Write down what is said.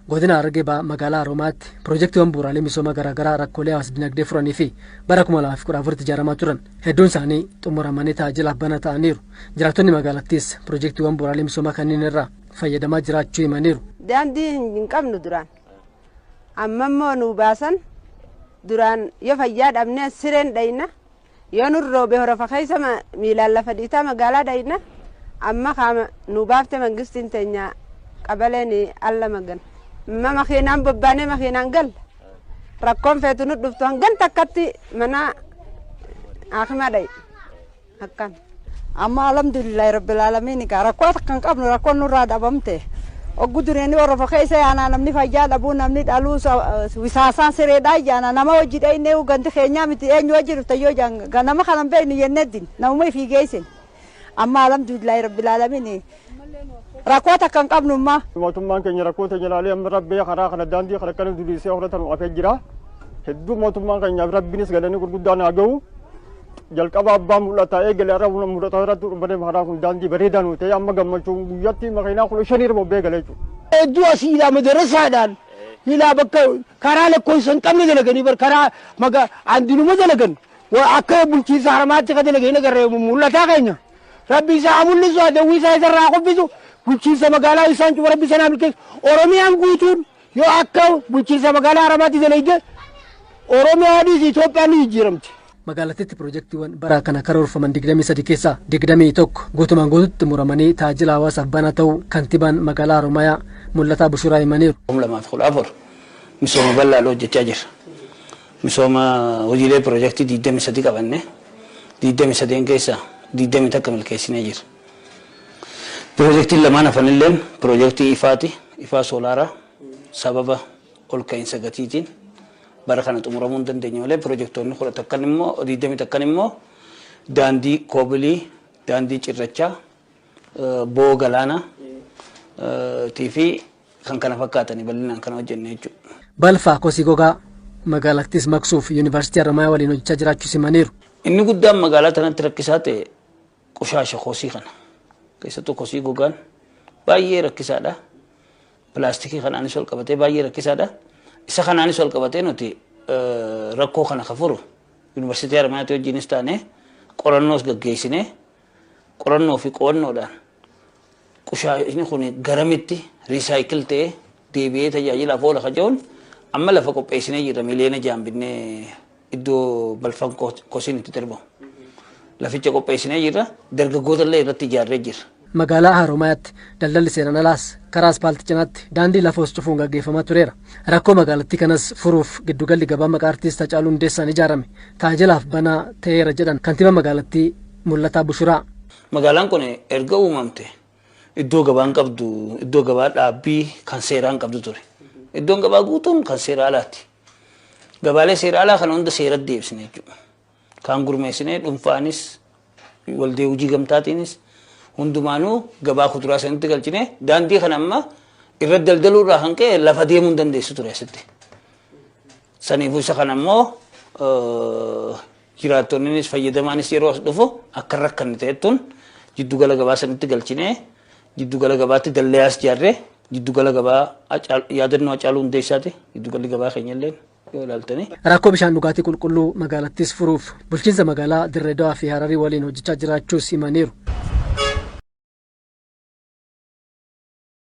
Godina Harargee Bahaa magaalaa Haromaayaatti piroojeektiiwwan bu'uuraalee misoomaa garaagaraa rakkoolee hawaas dinagdee furanii fi bara 2014tti ijaaramaa turan hedduun isaanii xumuramanii tajaajilaaf banaa ta'aniiru. Jiraattonni magaalattiis piroojeektiiwwan bu'uuraalee misoomaa kanneen irraa fayyadamaa jiraachuu himaniiru. Daandii hin qabnu duraan. Amma immoo nu baasan. Duraan yoo fayyaa dhabnee sireen dhayna, yoo nu roobe horofa keessa miilaan lafa dhiitaa magaalaa dhayna. Amma kaama nu baafte mangistiin teenya qabaleen alla magan. Amma makiinaan bobbaanee makiinaan galla. Rakkoon feetu nu dhuftu hangan takkatti mana hakimaa dhayi. Akkan. Amma alhamdulillahi rabbil alamin, rakkoo kan qabnu rakkoon nurraa dhabamte. Oggu dureeni horofa keessa yaana, namni fayyaa dhabuu, namni dhaluu wisaasaan sireedhaa yaana, nama hojii dhayne ganti keenyaa miti, eenyu hojii dhufte yoo jaan nama kana hin beeknu jenneddin namuma ifii geessin. Amma alhamdulillahi rabbil alamin, rakkoo takka hin qabnu amma. Mootummaan keenya rakkoo teenya ilaalee amma rabbee karaa kana daandii kana akkana diriirsee horatan hafee jira. Hedduu mootummaan keenyaaf rabbinis galanii gurguddaan haa ga'u. Jalqaba abbaa mul'ataa eegale, har'a mul'ataa irratti dhufanii karaa kun daandii bareedaa nu ta'e, amma gammachuun guyyaatti makiinaa 15 irra bobbee gala jechuudha. Hedduu asii ilaa madarasaadhaan ilaa bakka karaa lakkoofsa hin qabne dalaganii bar karaa maga andinuma dalagan akka bulchiinsa Haramaatti ka dalaganii agarree mul'ataa keenya. Rabbi isaa haa mul'isu, adawwii isaa isarraa qoffisu, bulchiinsa magaalaa isaan cufa rabbi sanaa milkeessu. Oromiyaan guutuun yoo akka bulchiinsa magaalaa Haramaatti dalagde, Oromiyaanis Itoophiyaan ni jijjiiramti. Magaalattiitti piroojeektiiwwan bara kana karoorfaman 23 keessaa 21 guutumaan guututti xumuramanii tajaajila hawaasaaf banaa ta'uu kantiibaan magaalaa Haromayaa Mul'ataa Bushuraa himaniiru. 2014 misooma bal'aa hojjechaa jirra. Misooma hojiilee piroojeektii 23 qabanne, 23 keessaa 21 milkeessinee jirra. Piroojeektiin lamaan hafanilleen piroojeektii ifaati, ifaa soolaaraa sababa ol ka'iinsa gatiitiin bara kana xumuramuu hin dandeenye malee, piroojeektoonni 11 immoo, 21 immoo daandii koobilii, daandii cirrachaa, boo galaanaa fi kan kana fakkaatanii bal'inaan kana hojjenne jechuudha. Balfa kosii gogaa magaalattis maqsuuf Yuunivarsiitii Haramayaa waliin hojjechaa jiraachuu himaniiru. Inni guddaan magaalaa tanatti rakkisaa ta'e qoshaasha kosii kana. Keessattuu kosii gogaan baay'ee rakkisaadha. Pilaastikii kanaanis wal qabatee baay'ee rakkisaadha. Isa kanaanis wal qabatee nuti rakkoo kana ka furu Yuunivarsiitii Haramayaatti wajjinis taane qorannoos gaggeessinee, qorannoo fi qo'annoodhaan qushaashni kun garamitti recycle ta'ee deebi'ee tajaajilaaf oola ka jedhuun amma lafa qopheessinee jirra, miliyoona 6 binnee iddoo balfan kosiin itti darbamu. Laficha qopheessinee jirra, dargaggoota illee irratti ijaarree jirra. Magaalaa Haromayaatti daldalli seeraan alaas karaa aspaaltii cinaatti daandii lafoos cufuun gaggeeffamaa tureera. Rakkoo magaalattii kanas furuuf giddugalli gabaa maqaa artiist Hacaaluu Hundeessaan ijaarame tajaajilaaf banaa ta'eera jedhan kantiibaa magaalattii Mul'ataa Bushuraa. Magaalaan kun erga uumamte iddoo gabaan qabdu, iddoo gabaa dhaabbii kan seeraan qabdu ture. Iddoon gabaa guutuun kan seera alaati. Gabaalee seera alaa kana hunda seeratti deebisne jechuudha. Kaan gurmeessinee dhuunfaanis, waldee hojii gamtaatiinis, hundumaanuu gabaa kuduraa sanitti galchine. Daandii kana amma irra daldaluu irraa kan ka'e lafa deemuu hin dandeessu ture asitti. Saniifuu isa kana immoo jiraattonnis fayyadamaanis yeroo as dhufu akka hin rakkanne ta'ettuun jiddugala gabaa sanitti galchinee, jiddugala gabaatti dallayaas ijaarree, jiddugala gabaa yaadannoo Hacaaluu Hundeessaati jiddugalli gabaa keenya illee yoo ilaaltanii. Rakkoo bishaan dhugaatii qulqulluu magaalattis furuuf bulchiinsa magaalaa Dirree Dawaa fi Hararii waliin hojjechaa jiraachuus himaniiru.